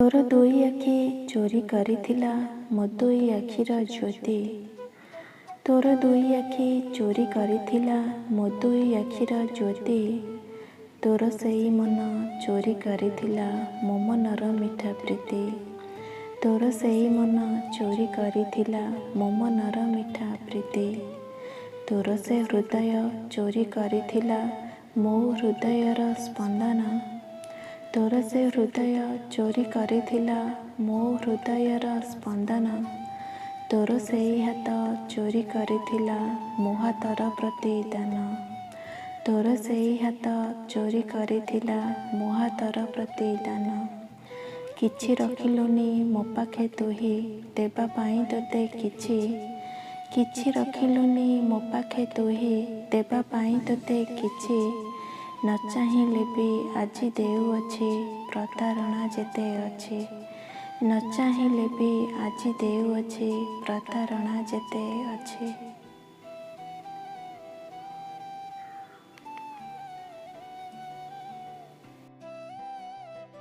ତୋର ଦୁଇ ଆଖି ଚୋରି କରିଥିଲା ମୋ ଦୁଇ ଆଖିର ଜ୍ୟୋତି। ତୋର ଦୁଇ ଆଖି ଚୋରି କରିଥିଲା ମୋ ଦୁଇ ଆଖିର ଜ୍ୟୋତି। ତୋର ସେଇ ମନ ଚୋରି କରିଥିଲା ମୋ ମନର ମିଠା ପ୍ରୀତି। ତୋର ସେଇ ମନ ଚୋରି କରିଥିଲା ମୋ ମନର ମିଠା ପ୍ରୀତି। ତୋର ସେ ହୃଦୟ ଚୋରି କରିଥିଲା ମୋ ହୃଦୟର ସ୍ପନ୍ଦନ। ତୋର ସେ ହୃଦୟ ଚୋରି କରିଥିଲା ମୋ ହୃଦୟର ସ୍ପନ୍ଦନ। ତୋର ସେଇ ହାତ ଚୋରି କରିଥିଲା ମୋ ହାତର ପ୍ରତିଦାନ। ତୋର ସେଇ ହାତ ଚୋରି କରିଥିଲା ମୋ ହାତର ପ୍ରତିଦାନ। କିଛି ରଖିଲୁନି ମୋ ପାଖେ ତୁହି ଦେବା ପାଇଁ ତୋତେ କିଛି। କିଛି ରଖିଲୁନି ମୋ ପାଖେ ତୁହି ଦେବା ପାଇଁ ତୋତେ କିଛି। ନ ଚାହିଁଲେ ବି ଆଜି ଦେଉଅଛି ପ୍ରତାରଣା ଯେତେ ଅଛି। ନ ଚାହିଁଲେ ବି ଆଜି ଦେଉଅଛି ପ୍ରତାରଣା ଯେତେ ଅଛି।